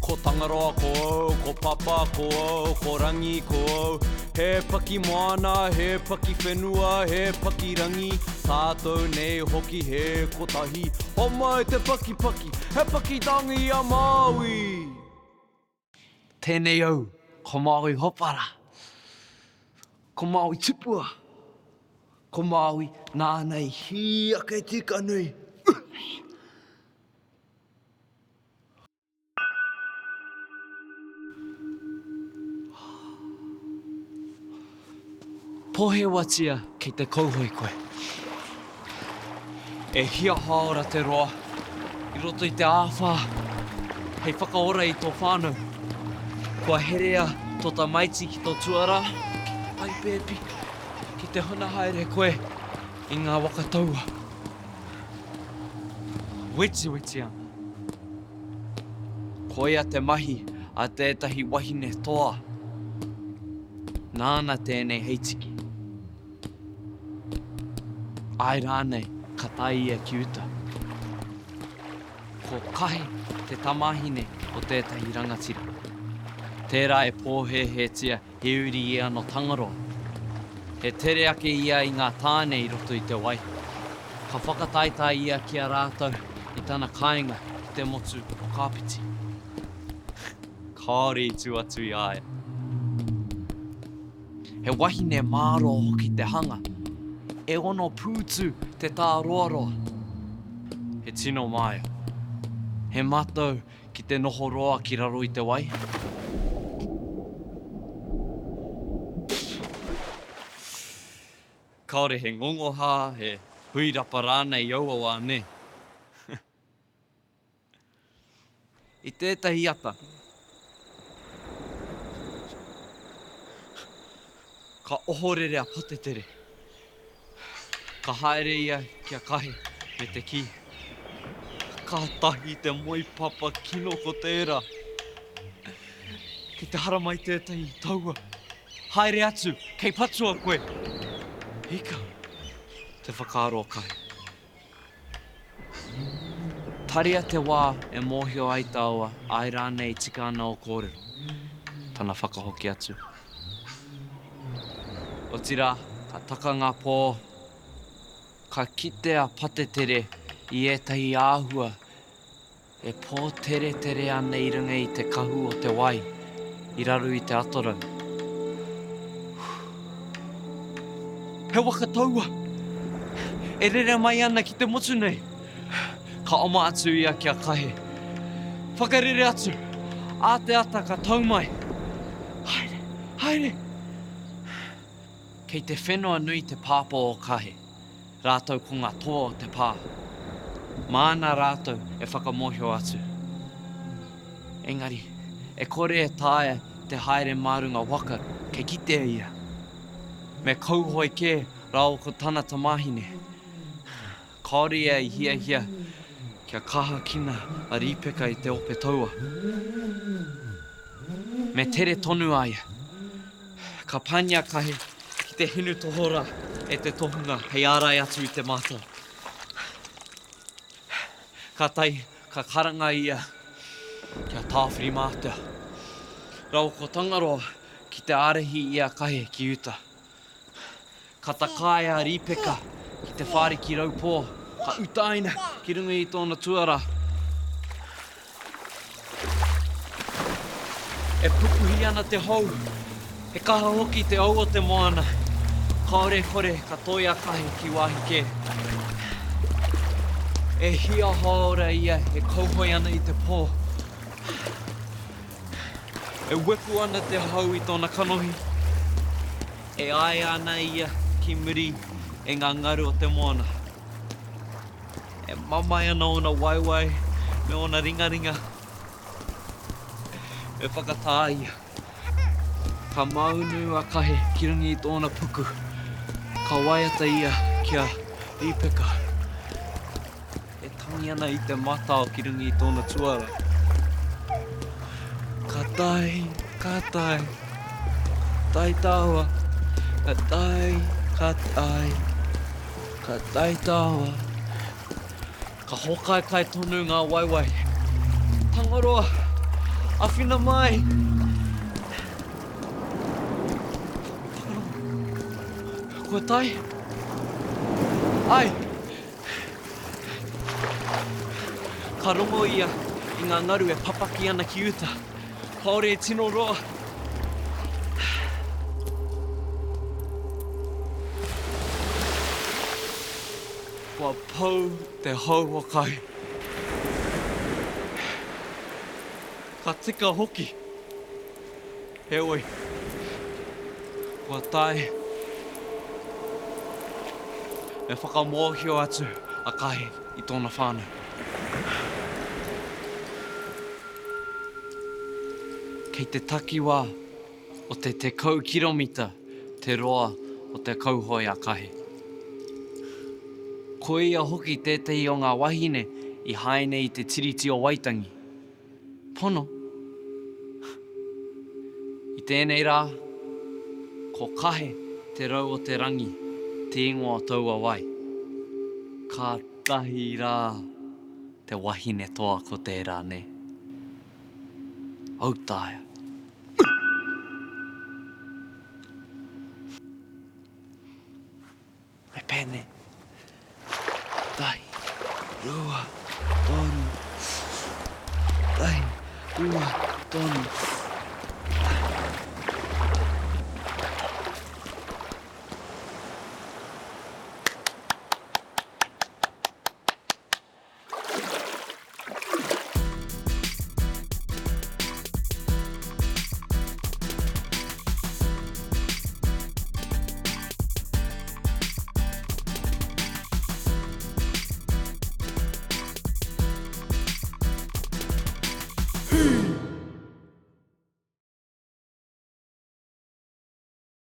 Ko Tangaroa ko au, ko Papa ko au, ko Rangi ko au. He paki moana, he paki whenua, he paki rangi, tātou nei hoki he kotahi. Homai te pakipaki, he paki tangi a Māui! Tēnei au, ko Māui Hopara, ko Māui Tupua, ko Māui nāna i hī ake tika nui. Pohewatia kei te kauhoe koe. E hia hāora te roa i roto i te āwhā hei whakaora i tō whānau. Kua herea tō tamaiti ki tō tuarā, ki te pai pēpi, ki te huna haere koe i ngā waka taua. Wetiweti ana. Koia te mahi a tētahi wahine toa. Nāna tēnei hei tiki. Āe rānei ka tae ia ki uta. Ko Kahe te tamāhine o tētahi rangatira. Tērā e pōhēhētia he uri ia nō Tangaroa. He tere ake ia i ngā tāne i roto i te wai. Ka whakataetae ia ki a rātou i tana kāinga ki te motu o Kāpiti. Kāore i tū atu i a ia. He wahine mārō hoki te hanga. E ono pūtu te tāroaroa. He tino māia. He matau ki te noho roa ki raro i te wai. Kāore he ngongohā, he huirapa rānei i aua wā, nē? I tētahi ata, ka ohorere a Patetere. Ka haere ia ki a Kahe me te kī, Kātahi te moepapa kino ko tērā! Kei te haramai tētahi taua. Haere atu, kei patua koe! Hika! Te whakaaro o Kahe. Taria te wā e mōhio ai tāua āe rānei e tika ana ō kōrero, tana whakahoki atu. Otirā, ka taka ngā pō, ka kite a Patetere i ētahi āhua E pōteretere ana i runga i te kahu o te wai, i raro i te atarau. He waka taua! E rere mai ana ki te motu nei! Ka oma atu ia ki a Kahe. Whakarere atu! Ā te ata ka tau mai! Haere! Haere! Kei te whenua nui te pāpā o Kahe. rātou ko ngā toa o te pā. Māna rātou e whakamōhio atu. Engari, e kore e taea te haere mā runga waka kei kitea ia. Me kauhoe kē rāua ko tana tamāhine. Kāore ia i hiahia kia kāhakina a Rīpeka i te ope taua. Me tere tonu a ia. Ka pāngia Kahe ki te hinu tohorā e te tohunga hei ārai atu i te mātau. Kātahi ka karanga ia kia Tāwhirimātea rawa ko Tangaroa ki te ārahi i a Kahe ki uta. Ka takaia a Rīpeka ki te whāriki raupō, ka utaina ki runga i tōna tuarā. E pupuhi ana te hou, he kaha hoki te au o te moana. Kāore e kore ka toi a Kahe ki wāhi kē. E hia hāora ia e kauhoe ana i te pō. E wepu ana te hau i tōna kanohi. E āia ana ia ki muri e ngā ngaru o te moana. E mamae ana ōna waewae me ōna ringaringa. Me whakatā ia. Ka māunu a Kahe ki runga i tōna puku. Ka waiata ia ki a Rīpeka. E tangi ana i te matao ki runga i tōna tuara. Ka tae, ka tae, tae tāua, ka tae, ka tae, ka tae tāua. Ka hōkaikai tonu ngā waewae. Tangaroa! Awhina mai! Whakarongo. Kua tae? Ai! Ka rongo ia i ngā ngaru e papaki ana ki uta. Kāore e tino roa. Kua pau te hau o Kai. Ka tika hoki. Heoi, kua tae. Me whakamōhio atu a Kai i tōna whānau. Kei te takiwā o te 10 kiromita te roa o te kauhoe a Kahe. Ko ia hoki tētahi o ngā wahine i haene i te Tiriti o Waitangi. Pono. I tēnei rā, ko Kahe te rau o te rangi te ingoa o taua wai. Kātahi rā te wahine toa ko tērā, nē. Autaia. Me pēnei. Tahi, rua, toru. Tahi, rua, toru.